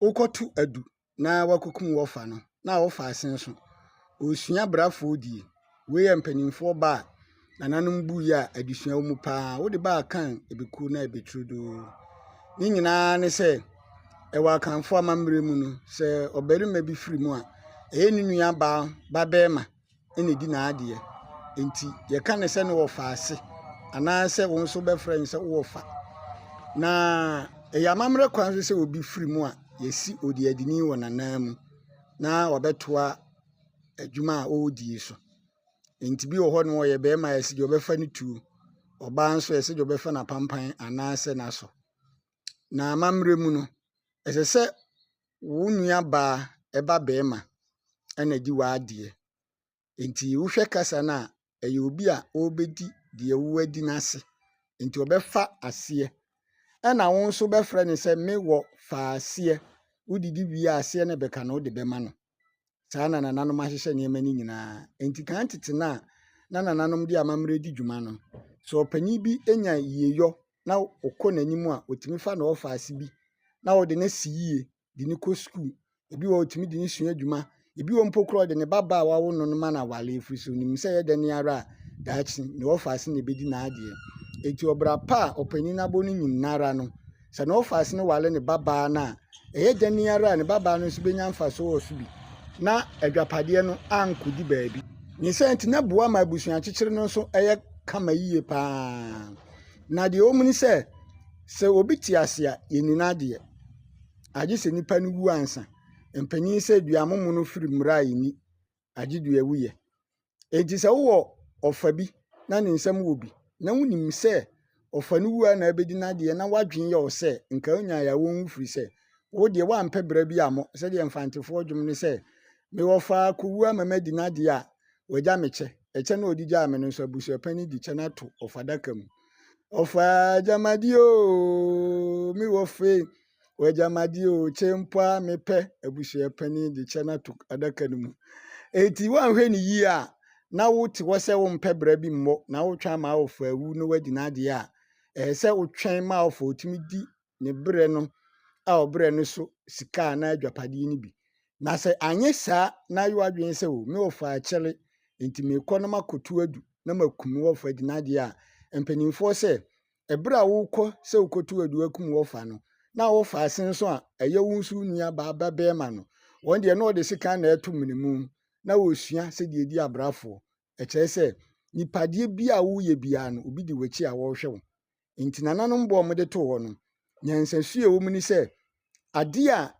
Wokɔto adu na woakɔkum wɔfa no, na wɔfa ase nso, ɔresua brafoɔ die. Wei yɛ mpanimfoɔ ba a nananom buiɛ a adesua wɔ mu paa. Wode ba a kan ɛbɛkuo na ɛbɛturodoo. Ne nyinaa ne sɛ, ɛwɔ Akanfoɔ amammerɛ mu no, sɛ ɔbarima bi firi mu a, ɛyɛ ne nuabaa babarima na ɛdi n'adeɛ. Nti yɛka no sɛ ne wɔfa ase anaasɛ wo nso wobɛfrɛ no sɛ wo wɔfa. Na ɛyɛ amammerɛ kwan so sɛ obi firi mu a, yɛsi odiadini wɔ n'anan mu na wabɛtoa adwuma a ɔredie so. Nti bi wɔ hɔ nom ɔyɛ barima a yɛse deɛ ɔbɛfa no tuo, ɔbaa nso yɛse deɛ ɔbɛfa no apampan anaasɛ n'asɔ. Na amammerɛ mu no, ɛsɛ sɛ wo nuabaa ɛba barima ɛna di w'adeɛ. Nti wohwɛ kasa no a, ɛyɛ obi a ɔrebɛdi deɛ woadi n'ase. Nti ɔbɛfa aseɛ. Ɛna wo nso bɛfrɛ no sɛ me wɔ fa aseɛ. Wodidi wie a aseɛ no bɛka no wode bɛma no. Saa na nananom ahyehyɛ nneɛma no nyinaa. Nti kan tete no a na nananom de amammerɛ di dwuma no, sɛ ɔpanin bi nya yieyɔ na ɔkɔ n'anim a, ɔtumi fa ne wɔfa ase bi na ɔde no asi yie de no kɔ sukuu. Ebi wɔ hɔ a ɔtumi de no sua adwuma. Ebi wɔ mpo koraa ɔde ne babaa a wawo no no ma no aware ɛfiri sɛ onim sɛ ɛyɛ dɛn ara a daakye ne wɔfa ase na ɛbɛdi n'adeɛ. Nti ɔbra pa a ɔpanin no abɔ no nyinara no, sɛ ne wɔfa ase no ware ne babaa no a, ɛyɛ dɛn ara a ne babaa no nso bɛnya mfasoɔ wɔ so bi na agyapadeɛ no ankɔdi baabi. Ne saa nti na boa ma abusua kyekyere no nso yɛ kama yie paa. Na deɛ ɛwɔ mu ne sɛ, sɛ obi te ase a, yɛnni n'adeɛ. Agye sɛ nipa no wu ansa. Mpanin sɛ dua momono firi mmerɛ a yɛnni, agye dua wuyɛ. Enti sɛ wowɔ ɔfa bi na ne nsam wɔ bi na wonim sɛ ɔfa no wu a na abɛdi n'adeɛ na w'adwene yɛ wo sɛ nka wonyaeɛ a wɔnwu firi sɛ wo deɛ woampɛ bra bi ammɔ sɛdeɛ Mfantefoɔ dwom ne sɛ mewɔ fa akɔwu ama madi n'adeɛ a wagya me kyɛ. Ɛkyɛ no a ɔde gyaa me no nso abusuapanin de kyɛ no ato ɔfa daka mu. Ɔfa agyamadeɛ oo mewɔ fe wagyamadeɛ oo kyɛ mpo a mepɛ abusuapanin de kyɛ no ato adaka no mu. Enti woanhwɛ no yie a na wote hɔ sɛ wompɛ bra bi mmɔ na wotwɛn ama ɔfa awu na wadi n'adeɛ a, ɛyɛ sɛ wotwɛn ma ɔfa ɔtumi di ne berɛ no a ɔbrɛ no so sika anaa agyapadeɛ no bi. Na sɛ anyɛ saa na ayɛ w'adwene sɛ o me wɔfa akyɛre nti merekɔ na makɔtu adu na makum me wɔfa adi n'adeɛ a, mpanimfoɔ sɛ ɛberɛ a wokɔ sɛ wokɔtu adu akum wɔfa no na wɔfa ase nso a ɛyɛ wo nso wo nuabaa babarima no, wɔn deɛ na ɔde sekan na ɛto menemu na wɔresua sɛdeɛ ɛdi abrafoɔ. Ɛkyerɛ sɛ nipadeɛ bi a woyɛ biara no, obi di w'akyi a wɔrehwɛ wo. Nti nananom bɔ a wɔde too hɔ no, nyansasu a ɛwɔ mu ne sɛ adeɛ a